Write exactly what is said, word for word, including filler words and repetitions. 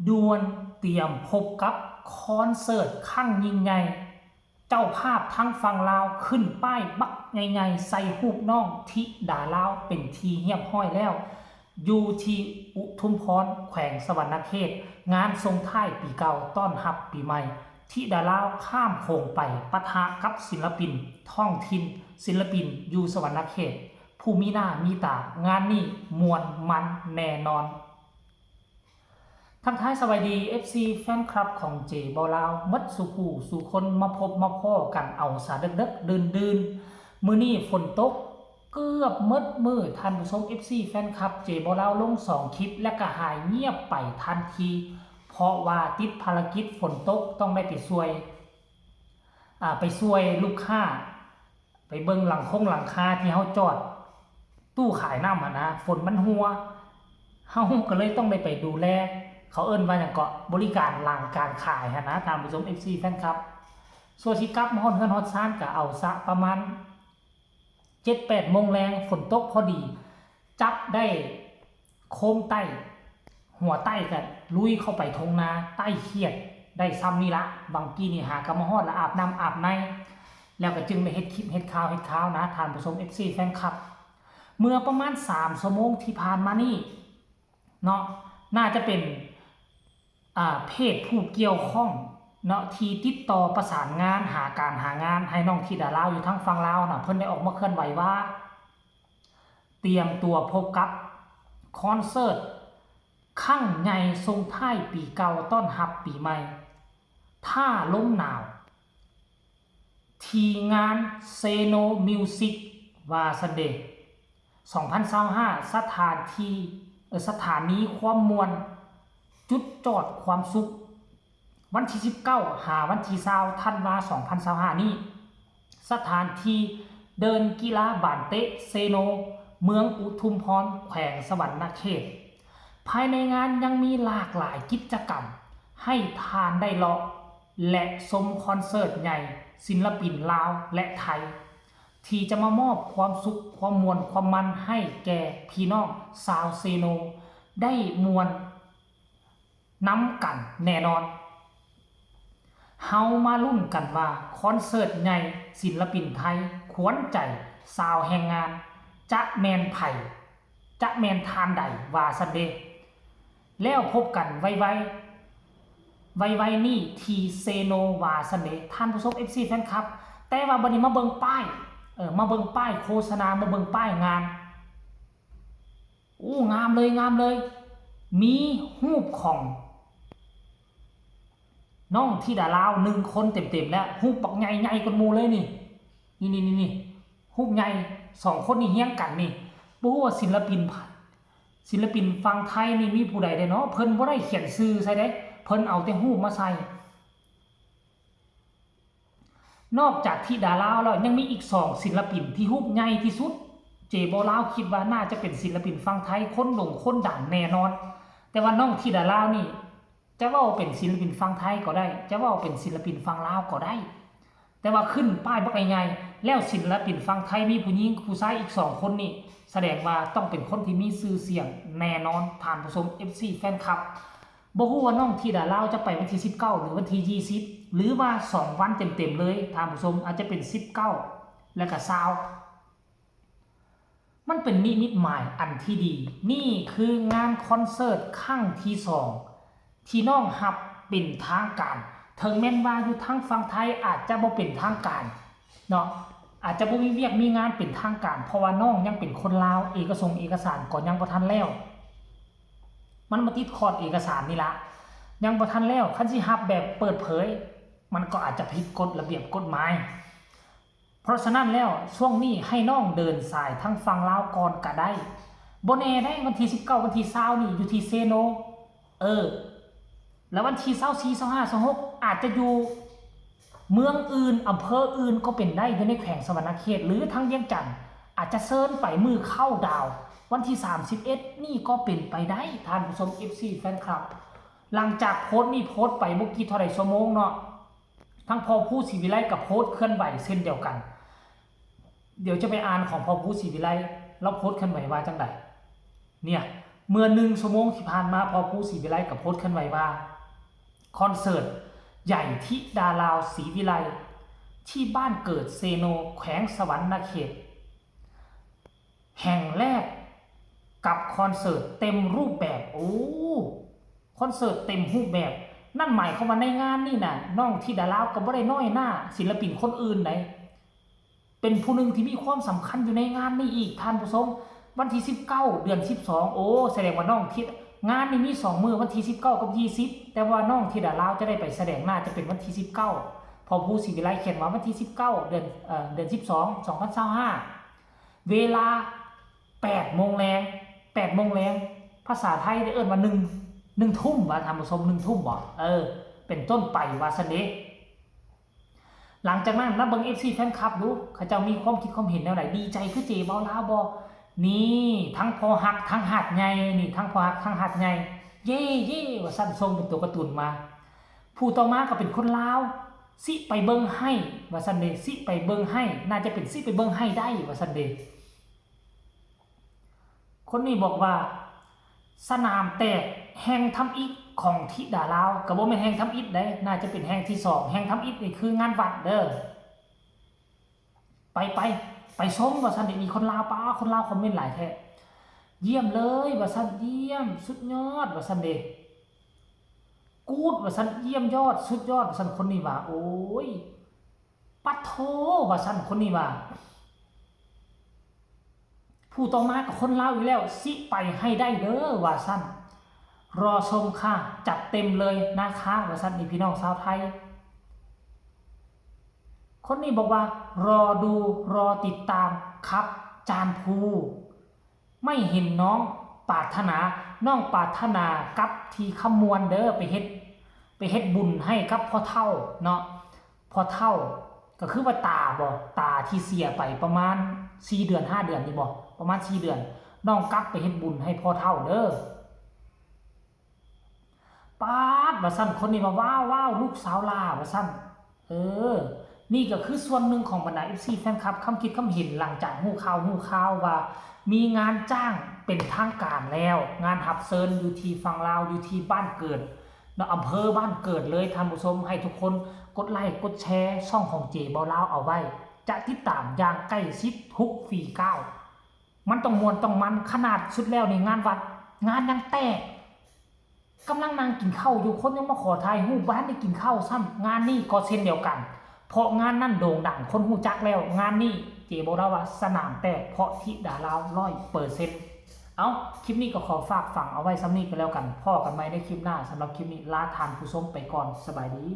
ด่วน เตรียมพบกับคอนเสิร์ตครั้งยิ่งใหญ่ เจ้าภาพทางฝั่งลาวขึ้นป้ายบักใหญ่ๆ ใส่รูปน้องธิดาลาวเป็นที่เรียบร้อยแล้ว อยู่ที่อุทุมพร แขวงสะหวันนะเขต งานส่งท้ายปีเก่าต้อนรับปีใหม่ ธิดาลาวข้ามโขงไปปะทะกับศิลปินท้องถิ่น ศิลปินอยู่สะหวันนะเขต ผู้มีหน้ามีตา งานนี้ม่วนมันแน่นอน ทักทายสวัสดี เอฟซี แฟนคลับของเจบ่าวลาว หมดสู่ผู้สู่คน มาพบมาพ้อกันเอาซะเดิกๆ ดื่นๆ มื้อนี้ฝนตกเกือบหมดมื้อ ท่านผู้ชม เอฟซี แฟนคลับเจบ่าวลาวลงสองคลิป และก็หายเงียบไปทันที เพราะว่าติดภารกิจฝนตกต้องได้ไปช่วย อ่า ไปช่วยลูกค้า ไปเบิ่งหลังคงหลังคาที่เฮาจอด ตู้ขายน้ำหั่นนะ ฝนมันหัว เฮาก็เลยต้องได้ไปดูแล เขาเอิ้นว่าหยังเกาะ บริการหลังการขายหั่นนะ ท่านผู้ชม เอฟซี แฟนคลับ ส่วนสิกลับมาฮอดเฮือนฮอดซานก็เอาซะประมาณ เจ็ดแปดโมงแลง ฝนตกพอดี จับได้โคมไต้ หัวไต้ก็ลุยเข้าไปทงนา ไต้เขียดได้ซ่ำนี่ละ บางกี้นี่หากะมาฮอดละ อาบน้ำอาบใน แล้วก็จึงได้เฮ็ดคลิปเฮ็ดข่าวเฮ็ดข่าวนะ ท่านผู้ชม เอฟซี แฟนคลับ เมื่อประมาณสามชั่วโมงที่ผ่านมานี่เนาะ น่าจะเป็น อ่า เพจผู้เกี่ยวข้องเนาะ ที่ติดต่อประสานงานหาการหางานให้น้องธิดาลาวอยู่ทางฝั่งลาวนะ เพิ่นได้ออกมาเคลื่อนไหวว่า เตรียมตัวพบกับคอนเสิร์ตครั้งใหญ่ส่งท้ายปีเก่าต้อนรับปีใหม่ ท่าลมหนาว ที่งานเซโนมิวสิก ว่าซั้นเด้ สองพันซาวห้า สถานที่ เอ่อ สถานีความม่วน จุดจอดความสุข วันที่สิบเก้า หาวันที่ซาว ธันวา สองพันซาวห้า นี้ สถานที่เดินกีฬาบานเตะเซโน เมืองอุทุมพร แขวงสะหวันนะเขต ภายในงานยังมีหลากหลายกิจกรรม ให้ท่านได้เลาะ และชมคอนเสิร์ตใหญ่ศิลปินลาวและไทย ที่จะมามอบความสุขความม่วนความมันให้แก่พี่น้องชาวเซโน ได้ม่วนนำกันแน่นอน เฮามาลุ้นกันว่าคอนเสิร์ตใหญ่ศิลปินไทยขวัญใจชาวแรงงาน จะแม่นไผ จะแม่นท่านใด ว่าซั้นเด้ แล้วพบกันไวๆ ไวๆ นี้ที่เซโน ว่าซั้นเด้ ท่านผู้ชม เอฟซี แฟนคลับ แต่ว่าบัดนี้มาเบิ่งป้าย เออ มาเบิ่งป้ายโฆษณา มาเบิ่งป้ายงาน อู้ งามเลย งามเลย มีรูปของน้องธิดาลาวหนึ่งคนเต็มๆ แล้ว รูปบักใหญ่ ใหญ่กว่าหมู่เลยนี่ นี่นี่นี่นี่ รูปใหญ่ สองคนนี่เฮี้ยงกันนี่ บ่ฮู้ว่าศิลปิน ศิลปินฝั่งไทยนี่มีผู้ใดเด้เนาะ เพิ่นบ่ได้เขียนชื่อใส่เด้ เพิ่นเอาแต่รูปมาใส่ นอกจากธิดาลาวแล้วยังมีอีกสองศิลปินที่รูปใหญ่ที่สุด เจบ่าวลาวคิดว่าน่าจะเป็นศิลปินฝั่งไทยคนโด่งคนดังแน่นอน แต่ว่าน้องธิดาลาวนี่ จะเว้าเป็นศิลปินฝั่งไทยก็ได้ จะเว้าเป็นศิลปินฝั่งลาวก็ได้ แต่ว่าขึ้นป้ายบักใหญ่ๆ แล้วศิลปินฝั่งไทยมีผู้หญิงผู้ชายอีกสองคนนี่ แสดงว่าต้องเป็นคนที่มีชื่อเสียงแน่นอน ท่านผู้ชม เอฟซี แฟนคลับ บ่ฮู้ว่าน้องธิดาลาวจะไปวันที่สิบเก้า หรือวันที่ยี่สิบ หรือว่าสองวันเต็มๆ เลย ท่านผู้ชม อาจจะเป็นสิบเก้า และก็ซาว มันเป็นนิมิตหมายอันที่ดี นี่คืองานคอนเสิร์ตครั้งที่สอง ที่น้องรับเป็นทางการ ถึงแม้นว่าอยู่ทางฝั่งไทยอาจจะบ่เป็นทางการเนาะ อาจจะบ่มีเวียกมีงานเป็นทางการ เพราะว่าน้องยังเป็นคนลาว เอกสงค์เอกสารก็ยังบ่ทันแล้ว มันมาติดคอดเอกสารนี่ละ ยังบ่ทันแล้ว คันสิรับแบบเปิดเผย มันก็อาจจะผิดกฎระเบียบกฎหมาย เพราะฉะนั้นแล้วช่วงนี้ให้น้องเดินสายทางฝั่งลาวก่อนก็ได้ บ่แน่ได้ วันที่สิบเก้า วันที่ซาวนี่อยู่ที่เซโน เออ แล้ววันที่ซาวสี่ ซาวห้า ซาวหก อาจจะอยู่เมืองอื่น อำเภออื่นก็เป็นได้ อยู่ในแขวงสะหวันนะเขต หรือทางเวียงจันทน์ อาจจะเชิญไปมื้อเข้าดาวน์ วันที่สามสิบเอ็ด นี่ก็เป็นไปได้ ท่านผู้ชม เอฟซี แฟนคลับ หลังจากโพสต์นี่โพสต์ไปบ่กี่เท่าใดชั่วโมงเนาะ ทั้งพ่อภูศรีวิไลก็โพสต์เคลื่อนไหวเช่นเดียวกัน เดี๋ยวจะไปอ่านของพ่อภูศรีวิไล แล้วโพสต์เคลื่อนไหวว่าจังใด เนี่ย เมื่อหนึ่งชั่วโมงที่ผ่านมา พอผู้ศรีวิไลก็โพสต์ขึ้นไว้ว่า คอนเสิร์ตใหญ่ธิดาลาวศรีวิไล ที่บ้านเกิดเซโน แขวงสะหวันนะเขต แห่งแรกกับคอนเสิร์ตเต็มรูปแบบ โอ้ คอนเสิร์ตเต็มรูปแบบ นั่นหมายความว่าในงานนี่นะ น้องธิดาลาวก็บ่ได้น้อยหน้าศิลปินคนอื่นใด เป็นผู้หนึ่งที่มีความสำคัญอยู่ในงานนี้อีก ท่านผู้ชม วันที่สิบเก้า เดือนสิบสอง โอ้ แสดงว่าน้องธิด งานนี้มีสองมื้อ วันที่สิบเก้า กับ ยี่สิบ แต่ว่าน้องธิดาลาวจะได้ไปแสดงหน้าจะเป็นวันที่สิบเก้า พอผู้ศรีวิไลเขียนว่าวันที่สิบเก้า เดือน เอ่อ เดือนสิบสอง สองพันยี่สิบห้า เวลา แปดโมงแลง แปดโมงแลง ภาษาไทยได้เอิ้นว่า หนึ่ง หนึ่งทุ่ม ว่า ท่านผู้ชม หนึ่งทุ่มบ่ เออ เป็นต้นไป ว่าซั่นเด้ หลังจากนั้นมาเบิ่ง เอฟซี แฟนคลับดู เขาเจ้ามีความคิดความเห็นแนวใด ดีใจคือเจเบาลาวบ่ นี่ ทั้งพ่อฮัก ทั้งหาดใหญ่ นี่ ทั้งพ่อฮัก ทั้งหาดใหญ่ เย้ เย้ ว่าซั่น ส่งเป็นตัวการ์ตูนมา ผู้ต่อมาก็เป็นคนลาว สิไปเบิ่งให้ ว่าซั่นเด้ สิไปเบิ่งให้ น่าจะเป็นสิไปเบิ่งให้ได้ ว่าซั่นเด้ คนนี้บอกว่า สนามแตกแห่งทำอิฐของธิดาลาว ก็บ่แม่นแห่งทำอิฐเด้ น่าจะเป็นแห่งที่สอง แห่งทำอิฐนี่คืองานวัดเด้อ ไป ไป ไปชม ว่าซั่นเด้ มีคนลาว ป๊า คนลาวคอมเมนต์หลายแท้ เยี่ยมเลย ว่าซั่น เยี่ยม สุดยอด ว่าซั่นเด้ กู๊ด ว่าซั่น เยี่ยมยอด สุดยอด ว่าซั่น คนนี้ว่า โอ้ย ปัดโธ ว่าซั่น คนนี้ว่า ผู้ต่อมาก็คนลาวอีกแล้ว สิไปให้ได้เด้อ ว่าซั่น รอชมค่ะ จัดเต็มเลยนะคะ ว่าซั่น นี่พี่น้องชาวไทย คนนี้บอกว่า รอดู รอติดตามครับ จานภู ไม่เห็นน้องปรารถนา น้องปรารถนากับที่คำม่วนเด้อ ไปเฮ็ด ไปเฮ็ดบุญให้กับพ่อเฒ่าเนาะ พ่อเฒ่า ก็คือว่าตาบ่ ตาที่เสียไปประมาณสี่เดือน ห้าเดือนนี่บ่ ประมาณสี่เดือน น้องกลับไปเฮ็ดบุญให้พ่อเฒ่าเด้อ ป๊าด ว่าซั่น คนนี้ว่า ว้าว ว้าว ลูกสาวหล้า ว่าซั่น เออ นี่ก็คือส่วนหนึ่งของบรรดา เอฟซี แฟนคลับ ความคิดความเห็นหลังจากฮู้ข่าว ฮู้ข่าวว่ามีงานจ้างเป็นทางการแล้ว งานรับเชิญอยู่ที่ฝั่งลาว อยู่ที่บ้านเกิดเนาะ อำเภอบ้านเกิดเลย ท่านผู้ชม ให้ทุกคนกดไลค์ กดแชร์ช่องของเจเบาลาวเอาไว้ จะติดตามอย่างใกล้ชิดทุกฝีก้าว มันต้องม่วนต้องมัน ขนาดสุดแล้วนี่งานวัด งานยังแตก กำลังนั่งกินข้าวอยู่ คนยังมาขอถ่ายรูป บ่ทันได้กินข้าวซ้ำ งานนี้ก็เช่นเดียวกัน เพราะงานนั้นโด่งดัง คนรู้จักแล้ว งานนี้เจเบาลาวว่าสนามแตก เพราะธิดาลาว ร้อยเปอร์เซ็นต์ เอ้า คลิปนี้ก็ขอฝากฝังเอาไว้ส่ำนี้ก็แล้วกัน พ้อกันใหม่ในคลิปหน้า สำหรับคลิปนี้ลาท่านผู้ชมไปก่อน สบายดี